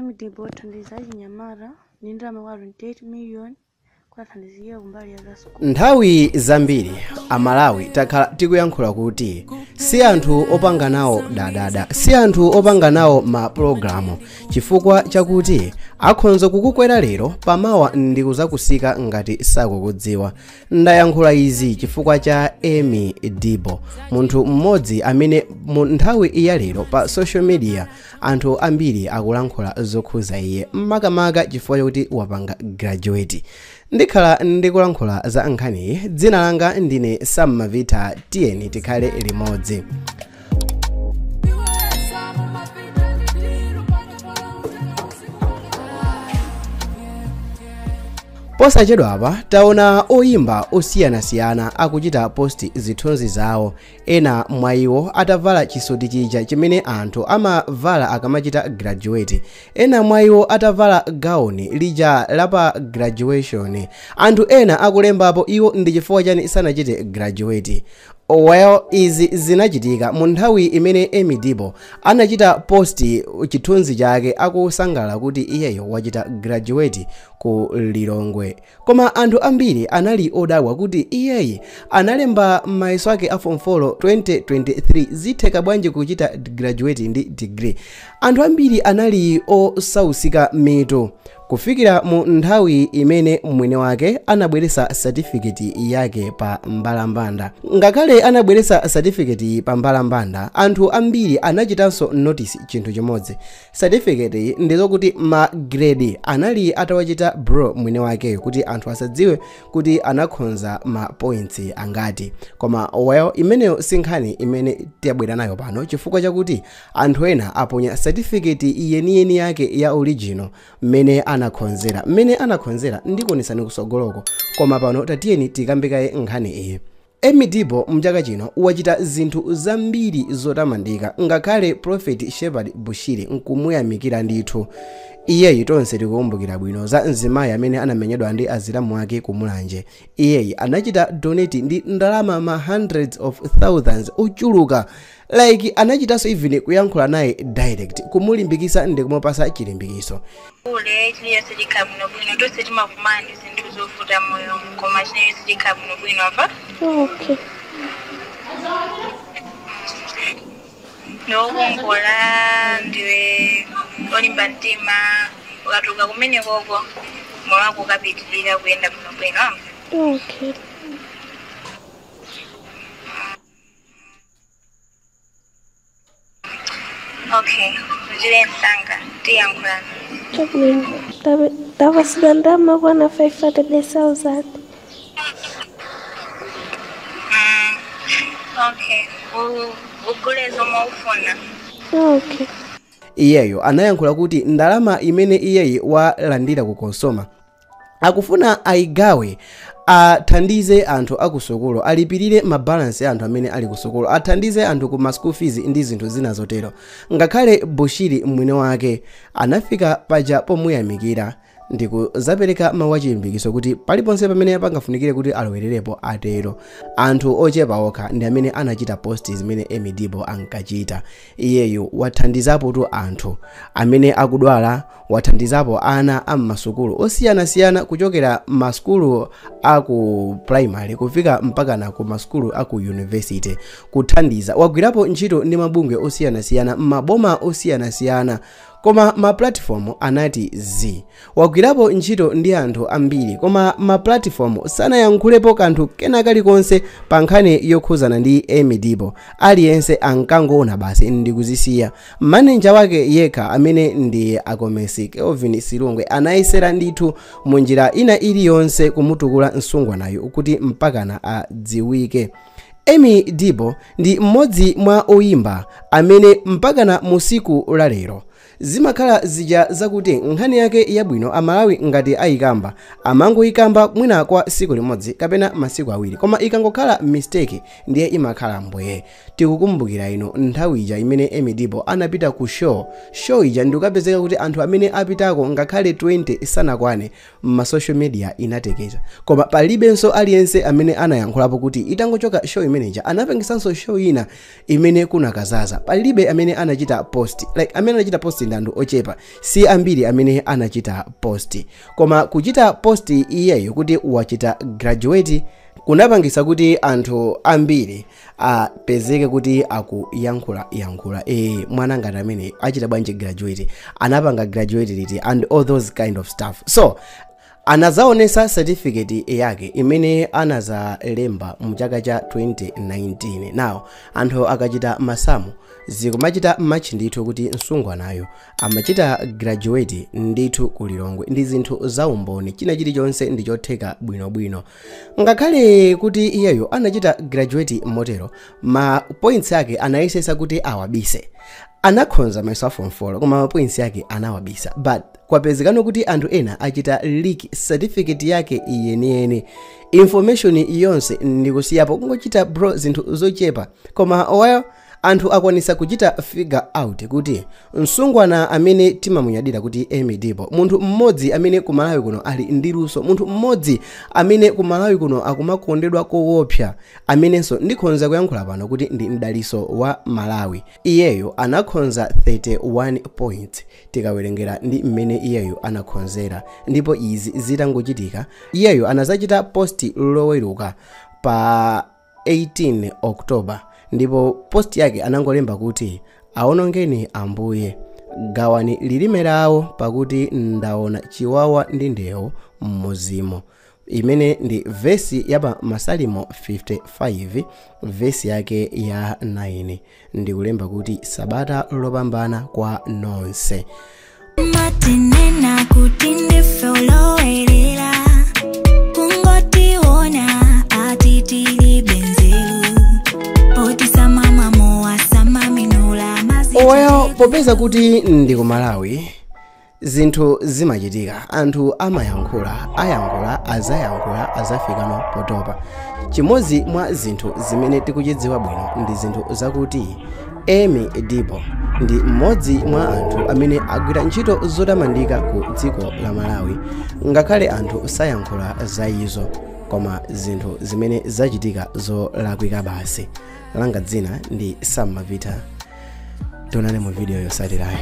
Emmie Deebo wathandiza achinyamata ndi ndalama kwa 28 million kwathandizira kumbali ya za sukulu. Nthawi zambiri Amalawi takhala tikuyankhula kuti si anthu opanga nawo dadada, si anthu opanga nawo ma pulogalamu, chifukwa chakuti akhonza kukukwera lero pamawa ndi kuzakusika ngati sakukudziwa. Ndayankhula izi chifukwa cha Emmie Deebo, munthu mmodzi amene mu nthawi ya lero pa social media anthu ambiri akulankhula zokhuza iye, makamaka chifukwa chakuti wapanga graduate. Ndikhala ndikulankhula za nkhaniyi. Dzina langa ndine Sam Mavita, tiyeni tikhale limodzi. Posachedwapa taona oyimba osiyanasiyana akuchita post zithunzi zawo, ena mwa iwo atavala chisoti chija chimene anthu amavala akamachita graduate, ena mwa iwo atavala gauni lija lapa graduation, anthu ena akulembapo iwo ndi chifukwa chani sanachite graduate. Well, izi zinachitika mu nthawi imene Emmie Deebo anachita post chithunzi chake akusangalala kuti iyeyo wachita graduate ku Lilongwe. Koma anthu ambiri anali odabwa kuti iyeyi analemba mayeso ake a form 4 2023, zitheka bwanji kuchita graduate ndi degree? Anthu ambiri anali osausika mitu kufikira mu nthawi imene mwini wake anabweretsa certificate yake pa mbalambanda. Ngakhale anabweretsa certificate pa mbalambanda, anthu ambiri anachitanso notice chinthu chimodzi. Certificate ndizokuti ma grade anali atawachita bro mwini wake kuti anthu asadziwe kuti anakhonza ma points angati. Koma well, imeneyo si nkhani imene tiyabwera nayo pano, chifukwa chakuti anthu ena aponya certificate yeniyeni yake ya original mmene anakhonzera ndikuonesani kusogoloko. Koma pano tatiyeni tikambikaye nkhani iyi. Emmie Deebo mchaka chino wachita zinthu zambiri zotamandika, ngakhale Prophet Shepherd Bushiri nkumuyamikira ndithu. Iyeyi tonse tikukumbukira bwino za mzimayi amene anamenyedwa ndi azilamu ake kumulanje. Iyeyi anachita donate ndi ndalama ma hundreds of thousands ochuluka, like anachitanso even kuyankhula naye direct kumulimbikisa ndi kumupasa chilimbikiso. Ule chilichonse chikhala bwinobwino, tonse timakumana ndi zinthu zovuta moyo, koma chilichonse chikhala bwinobwino apa. Okay. Ndiwokongola, ndiwe olimba mtima, ukatuluka kumene koko moyo wako ukapitirira kuyenda bwinobwino. Okay. Okay, uchire msanga, tiyankhulana. Chabwino. Tapasidwa ndalama kwana 500,000. Okay, ugule zomwe ufuna. Okay. Iyeyo anayankhula kuti ndalama imene iyeyi walandira ku Konsoma akufuna ayigawe, athandize anthu akusukulu, alipirire mabalansi anthu amene ali kusukulu, athandize anthu ku ma school fees ndi zinthu zina zotero. Ngakhale Bushiri mwini wake anafika paja pomuyamikira ndikuzapereka mawu achilimbikitso kuti paliponse pamene pangafunikire kuti alowererepo atero. Anthu ochepa okha ndi amene anachita post zimene Emmie Deebo ankachita. Iyeyu wathandizapo tu anthu amene akudwala, wathandizapo ana am'masukulu osiyanasiyana kuchokera masukulu aku primary kufika mpakana ku masukulu aku university kuthandiza. Wagwirapo ntchito ndi mabungwe osiyanasiyana m'maboma osiyanasiyana, koma ma platform anati z. Wagwirapo ntchito ndi anthu ambiri, koma ma platform sanayankhulepo kanthu kena kalikonse pa nkhani yokhuzana ndi Emmie Deebo. Aliyense ankangoona basi ndikuzisiya. Maneja wake yekha amene ndi Akomesi Kelvin Silungwe anayesera ndithu mu njira ina iliyonse kumutukula msungwanayo kuti mpakana adziwike. Emmie Deebo ndi mmodzi mwa oyimba amene mpakana musiku la lero zimakhala zija zakuti nkhani yake yabwino Amalawi ngati ayikamba amangoyikamba mwina kwa siku limodzi kapena masiku awiri, koma ikangokhala mistake ndiye imakhala mbwee. Tikukumbukira ino nthawi ija imene Emmie Deebo anapita ku show ija ndikukapezeka kuti anthu amene apitako ngakhale 20 sanakwane, ma social media inatekeza, koma palibenso aliyense amene anayankhulapo kuti itangochoka show imeneja anapangisanso show ina imene kunakazaza. Palibe amene anachita post, like amene anachita post ndi anthu ochepa, si ambiri amene anachita post. Koma kuchita post iyeyo kuti wachita graduate kunapangisa kuti anthu ambiri apezeke kuti akuyankhula yankhula, mwana ngati amene achita bwanji graduate, anapanga graduate liti, and all those kind of stuff. So anazaonesa certificate yake imene anazalemba mchaka cha 2019. Now anthu akachita masamu zikumachita match ndithu kuti msungwanayo amachita graduate ndithu ku Lilongwe. Ndi zinthu zaumboni, china chilichonse ndi chotheka bwinobwino. Ngakhale kuti iyeyo anachita graduate motero, ma points ake anayesesa kuti awabise. Anakhonza mayeso a form 4 koma ma points yake anawabisa, but kwapezekano kuti anthu ena achita leak certificate yake yeniyeni, information yonse ndikusiyapo kungochita bro zinthu zochepa. Koma owayo anthu akwanisa kuchita figure out kuti msungwana amene timamunyadira kuti Emmie Deebo, munthu mmodzi amene ku Malawi kuno ali ndi luso, munthu mmodzi amene ku Malawi kuno akumakondedwa koopsa, amenenso ndikhonza kuyankhula pano kuti ndi mdaliso wa Malawi, iyeyo anakhonza 31 points tikawerengera ndi mmene iyeyo anakhonzera. Ndipo izi zitangochitika, iyeyo anazachita post loweruka pa 18 October, ndipo post yake anangolemba kuti aonongeni Ambuye, gawani lilime lawo pakuti ndaona chiwawa ndi ndewu m'muzimo, imene ndi vesi ya pa Masalimo 55 vesi yake ya 9, ndikulemba kuti sabata lopambana kwa nonse. Matinena kuti ndife olowerera, kungotiona atitili benzelu, potisamamwa mowa samaminula mazi. Oyo popeza kuti ndi ku Malawi zinthu zimachitika, anthu amayankhula, ayankhula, azayankhula, azafikano potopa. Chimodzi mwa zinthu zimene tikuchidziwa bwino ndi zinthu zakuti Emmie Deebo ndi mmodzi mwa anthu amene agwira ntchito zotamandika ku dziko la Malawi, ngakhale anthu sayankhula za izo, koma zinthu zimene zachitika zolakwika basi. Langa dzina ndi Sam Mavita, tionane mu video yotsatirayi.